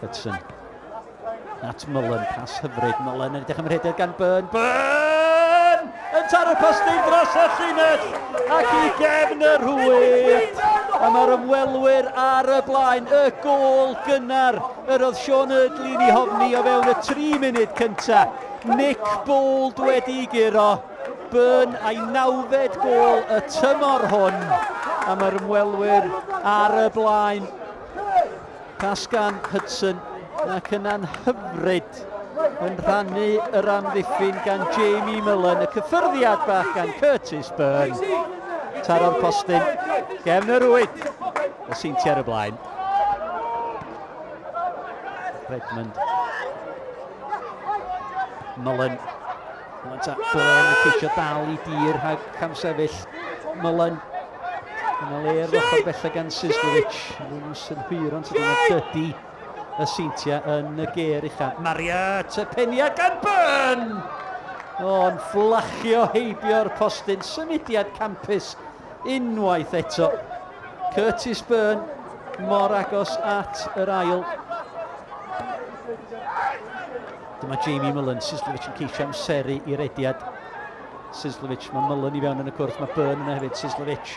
Hudson. At Mullen, pas hyfryd. Mullen yn edrych am rhediad gan Byrne. Byrne! Yn taro postyn dros y llinell ac i gefn y rhwyd. A mae'r ymwelwyr ar y blaen. Y gôl gynnar yr oedd Sean Erdley'n ei hofni o fewn y 3 munud cyntaf. Nick Bold wedi guro. Byrne a'i nawfed gôl y tymor hwn. A mae'r ymwelwyr ar y blaen. Pas gan Hudson ac yna'n hyfryd yn rhannu yr amddiffyn gan Jamie Mullen, y cyffyrddiad bach gan Curtis Byrne. Taro'r postyn, gefn y rwyd, y seintiau ar y blaen. Redmond. Mullen. Byrne yn ceisio dal i dir rhag camsefyll. Mullen. Yna le ar ochr bella gan Sislovic. Nhw'n synhwyro yn sydyn a dydy y seintiau yn y ger ucha. Marriott, y peniad gan Byrne! O'n fflachio heibio'r postyn, symudiad campus unwaith eto. Curtis Byrne mor agos at yr ail. Dyma Jamie Mullen, Sislovic yn ceisio amseru i rediad. Sislovic, mae Mullen i fewn yn y cwrt, mae Byrne yna hefyd, Sislovic.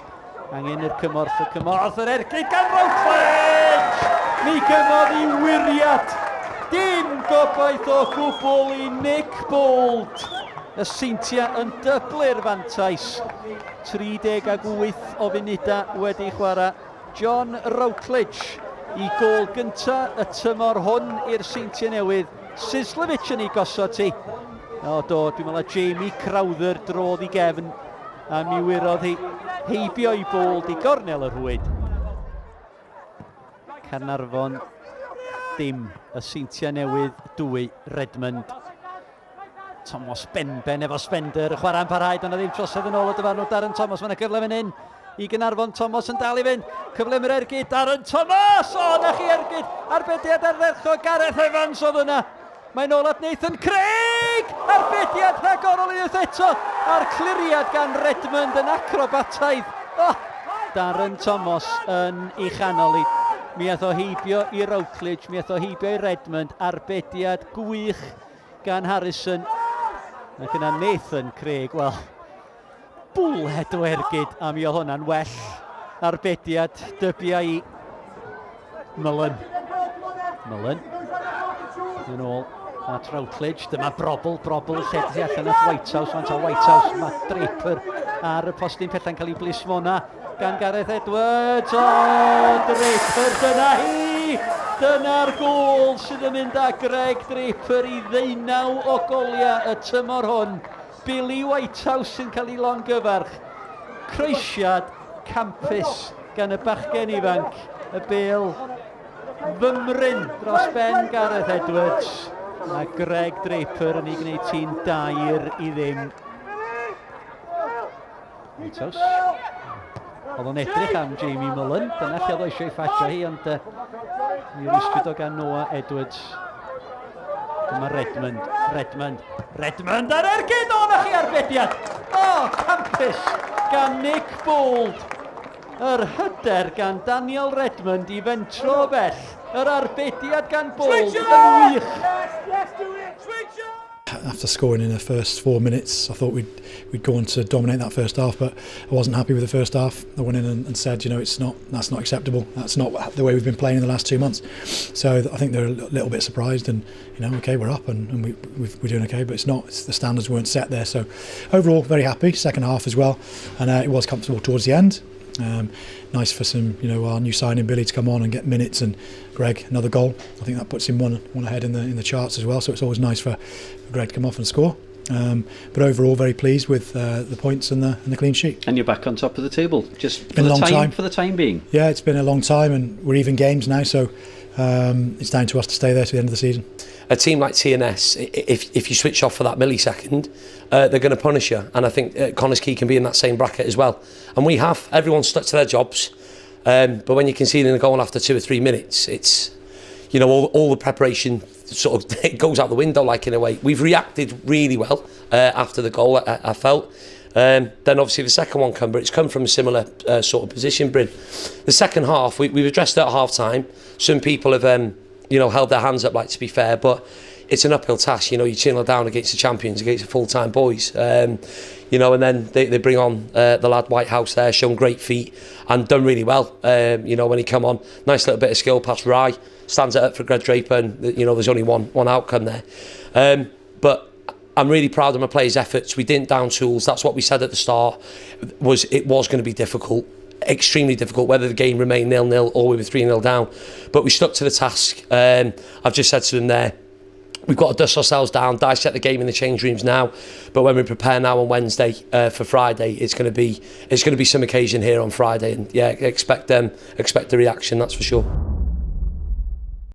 Angen yr cymorth, y cymorth, yr ergyd gan Routledge! Mi gymodd i wiriad. Dim gobaith o gwbl i Nick Bold. Y Seintiau yn dyblu'r fantais. 38 o funudau wedi chwarae. John Routledge i gôl gyntaf y tymor hwn i'r Seintiau Newydd. Sislovic yn ei gosod ti. O do, dwi'n meddwl Jamie Crowther drodd i gefn a mi wyrodd hi heibio i Bold i gornel y rhwyd. Caernarfon dim, y Seintiau Newydd 2, Redmond. Thomas Benben efo Spender, y chwarae'n parhau, dyna ddim trosedd yn ôl y dyfarnwr Darren Thomas, mae'n gyfle fan hyn i Gynarfon, Thomas yn dal i fynd, cyfle mae'r ergyd, Darren Thomas! O, na chi ergyd, arbediad ardderchog, Gareth Evans oedd yna. Mae'n ôl at Nathan Craig! Arbediad rhagorol unwaith eto, a'r cliriad gan Redmond yn acrobataidd. Oh, Darren Thomas yn ei chanol i. Mi ath o heibio i Routledge, mi ath o heibio i Redmond, arbediad gwych gan Harrison. Ac yna Nathan Craig, wel, bwled o ergyd, a mi oedd hwnna'n well arbediad dybia i Mullen. Mullen. Yn ôl at Routledge. Dyma Brobl, Brobl lledu allan at Whitehouse. Mae'n ta Whitehouse, mae Draper ar y postyn pella'n cael ei blismona gan Gareth Edwards. O, Draper, dyna hi! Dyna'r gôl sydd yn mynd â Greg Draper i ddeunaw o goliau y tymor hwn. Billy Whitehouse sy'n cael ei longyfarch. Croesiad campus gan y bachgen ifanc, y bêl fymryn dros ben Gareth Edwards a Greg Draper yn ei gwneud ti'n 2-0. Whitehouse. Oedd o'n edrych am Jamie Mullen, dyna lle oedd o eisiau ei ffasio hi, ond mi rwystwyd o gan Noah Edwards. Dyma Redmond, Redmond, Redmond ar ergyd! O, na chi arbediad! O, campus gan Nick Bold. Yr hyder gan Daniel Redmond i fentro o bell. Yr arbediad gan Bold yn wych. After scoring in the first 4 minutes, I thought we'd go on to dominate that first half, but I wasn't happy with the first half. I went in and said, you know, that's not acceptable. That's not the way we've been playing in the last 2 months. So I think they're a little bit surprised, and you know, okay, we're up and we're doing okay, but it's not. The standards weren't set there. So overall, very happy. Second half as well, and it was comfortable towards the end. Nice for some, you know, our new signing Billy to come on and get minutes, and Greg another goal. I think that puts him one ahead in the charts as well. So it's always nice for Greg to come off and score. But overall, very pleased with the points and the clean sheet. And you're back on top of the table, just for the time, for the time being. Yeah, it's been a long time, and we're even games now, so it's down to us to stay there to the end of the season. A team like TNS, if you switch off for that millisecond, they're going to punish you. And I think Connah's Quay can be in that same bracket as well. And we have. Everyone's stuck to their jobs. But when you concede in a goal after 2 or 3 minutes, it's, you know, all the preparation sort of it goes out the window, like, in a way. We've reacted really well after the goal, I felt. Then obviously the second one come, but it's come from a similar sort of position, Bryn. The second half, we've addressed it at half time. Some people have, you know, held their hands up, like, to be fair, but it's an uphill task. You know, you chin down against the champions, against the full-time boys. You know, and then they bring on the lad Whitehouse there, shown great feet and done really well. You know, when he come on, nice little bit of skill past Rye, stands it up for Greg Draper, and, you know, there's only one outcome there. But I'm really proud of my players' efforts. We didn't down tools. That's what we said at the start, was it was going to be difficult, extremely difficult, whether the game remained 0-0 or we were 3-0 down. But we stuck to the task. I've just said to them there, we've got to dust ourselves down, dissect the game in the change rooms now. But when we prepare now on Wednesday for Friday, it's going to be some occasion here on Friday, and yeah, expect the reaction, that's for sure.